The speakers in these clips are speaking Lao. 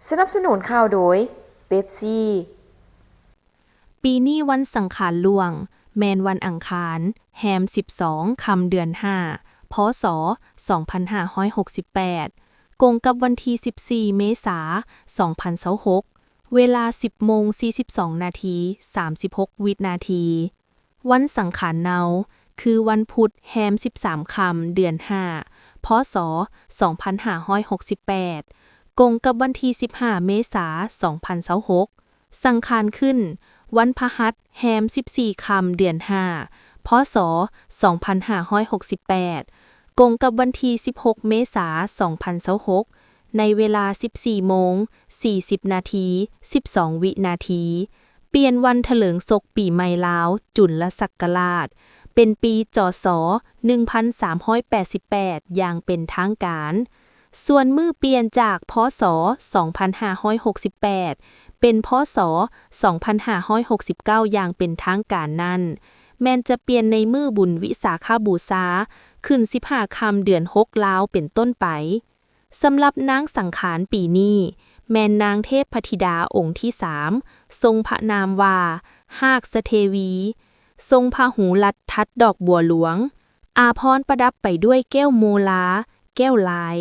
ສະໜັບສະໜູນຂ່າວໂດຍ ເປັບຊີ. ປີນີ້ວັນສັງຂານຫຼວງ ແມ່ນວັນອັງຄານ ແຮມສິບສອງ ຄ່ຳເດືອນຫ້າ ພ.ສ. ສອງພັນຫ້າຮ້ອຍຫົກສິບແປດ ກົງກັບວັນທີສິບສີ່ ເມສາ ສອງພັນຊາວຫົກ ເວລາສິບໂມງສີ່ສິບສອງນາທີ ສາມສິບຫົກວິນາທີ. ວັນສັງຂານເນົາ ຄືວັນພຸດແຮມສິບສາມຄ່ຳເດືອນຫ້າ ພ.ສ. ສອງພັນຫ້າຮ້ອຍຫົກສິບແປດ ກົງກັບວັນທີສິບຫ້າ ເມສາ ສອງພັນຊາວຫົກ ສັງຂານຂຶ້ນວັນພະຫັດແຮມສິບສີ່ຄ່ຳເດືອນຫ້າ ພ.ສ. ສອງພັນຫ້າຮ້ອຍຫົກສິບແປດ ກົງກັບວັນທີສິບຫົກ ເມສາ ສອງພັນຊາວຫົກ ໃນເວລາສິບສີ່ໂມງສີ່ສິບນາທີ ສິບສອງວິນາທີ ປ່ຽນວັນຖະເຫຼີງສົກປີໃໝ່ລາວ ຈຸນລະສັກກະລາດ ເປັນປີ ຈ.ສ. ໜຶ່ງພັນສາມຮ້ອຍແປດສິບແປດ ຢ່າງເປັນທາງການ. ສ່ວນມື້ປ່ຽນຈາກ ພ.ສ. ສອງພັນຫ້າຮ້ອຍຫົກສິບແປດ ເປັນ ພ.ສ. ສອງພັນຫ້າຮ້ອຍຫົກສິບເກົ້າ ຢ່າງເປັນທາງການນັ້ນ ແມ່ນຈະປ່ຽນໃນມື້ບຸນວິສາຂະບູຊາ ຂຶ້ນສິບຫ້າຄ່ຳເດືອນຫົກລາວເປັນຕົ້ນໄປ. ສຳລັບນາງສັງຂານປີນີ້ ແມ່ນນາງເທບພະທິດາອົງທີສາມ ຊົງພະນາມວ່າ ຮາກສະເທວີ ຊົງພະຫູລັດທັດດອກບົວຫຼວງ ອາພອນປະດັບໄປດ້ວຍແກ້ວໂມລາ ແກ້ວລາຍ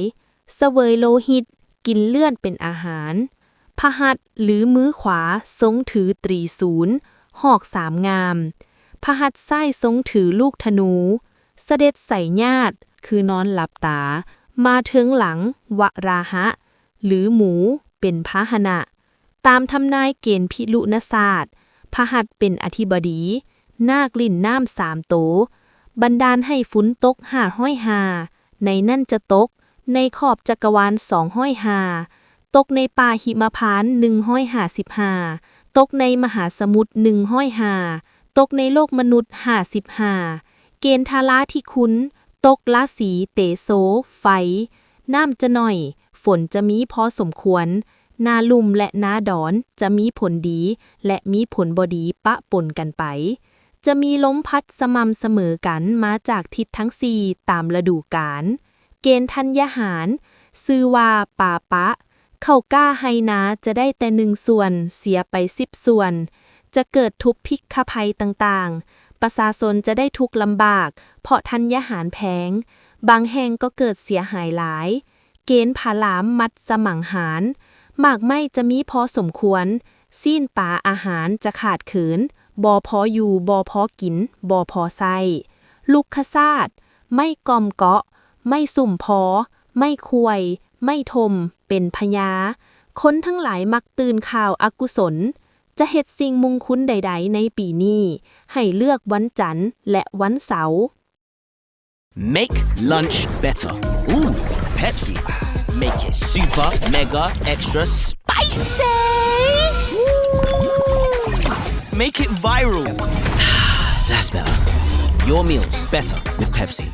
ສະເຫວີຍໂລຫິດ ກິນເລືອດເປັນອາຫານ. ພະຫັດ ຫຼື ມືຂວາ ຊົງຖືຕຣີສູນ ຫອກສາມງ່າມ. ພະຫັດຊ້າຍຊົງຖືລູກທະນູ ສະເດັດໄສຍາດ ຄືນອນຫຼັບຕາ ມາເທິງຫຼັງ ວະລາຫະ ຫຼື ໝູ ເປັນພາຫະນະ. ຕາມທຳນາຍເກນພິລຸນະສາດ ພະຫັດເປັນອະທິບໍດີ ນາກຫຼິ້ນນ້ຳສາມໂຕ ບັນດານໃຫ້ຝຸ່ນຕົກຫ້າຮ້ອຍຫ້າ ໃນນັ້ນຈະຕົກ ໃນຂອບຈັກກະວານສອງຮ້ອຍຫ້າ ຕົກໃນປ່າຫິມະພານໜຶ່ງຮ້ອຍຫ້າສິບຫ້າ ຕົກໃນມະຫາສະໝຸດໜຶ່ງຮ້ອຍຫ້າ ຕົກໃນໂລກມະນຸດຫ້າສິບຫ້າ ເກນທາລາທິຄຸນ ຕົກລາສີເຕໂຊ ໄຟ ນ້ຳຈະໜ້ອຍ ຝົນຈະມີພໍສົມຄວນ ນາລຸ່ມ ແລະ ນາດອນ ຈະມີຜົນດີ ແລະ ມີຜົນບໍ່ດີປະປົນກັນໄປ. ຈະມີລົມພັດສະໝ່ຳສະເໝີກັນມາຈາກທິດທັງສີ່ຕາມລະດູການ. ເກນທັນຍາຫານ ຊື່ວ່າປາປະ ເຂົ້າກ້າໄຮ່ນາຈະໄດ້ແຕ່ໜຶ່ງສ່ວນ ເສຍໄປສິບສ່ວນ. ຈະເກີດທຸກພິກຂະໄພຕ່າງໆ. ປະຊາຊົນຈະໄດ້ທຸກລຳບາກ ເພາະທັນຍາຫານແພງ. ບາງແຫ່ງກໍເກີດເສຍຫາຍຫຼາຍ. ເກນຜາລາມມັດສະໝັງຫານ ໝາກໄມ້ຈະມີພໍສົມຄວນ, ຊີ້ນປາອາຫານຈະຂາດເຂີນ, ບໍ່ພໍຢູ່, ບໍ່ພໍກິນ, ບໍ່ພໍໃຊ້. ລຸກຄະຊາດ, ໄມ້ກ່ອມເກາະ, ໄມ້ສຸມພໍ, ໄມ້ຂ້ວຍ, ໄມ້ຖົ່ມ, ເປັນພະຍາ. ຄົນທັງຫຼາຍມັກຕື່ນຂ່າວອະກຸສົນ. ຈະເຮັດສິ່ງມຸງຄຸນໃດໆໃນປີນີ້, ໃຫ້ເລືອກວັນຈັນ ແລະ ວັນເສົາ. Make lunch better. Ooh, Pepsi. Make it super, mega, extra spicy. Ooh. Make it viral. That's better. Your meals better with Pepsi.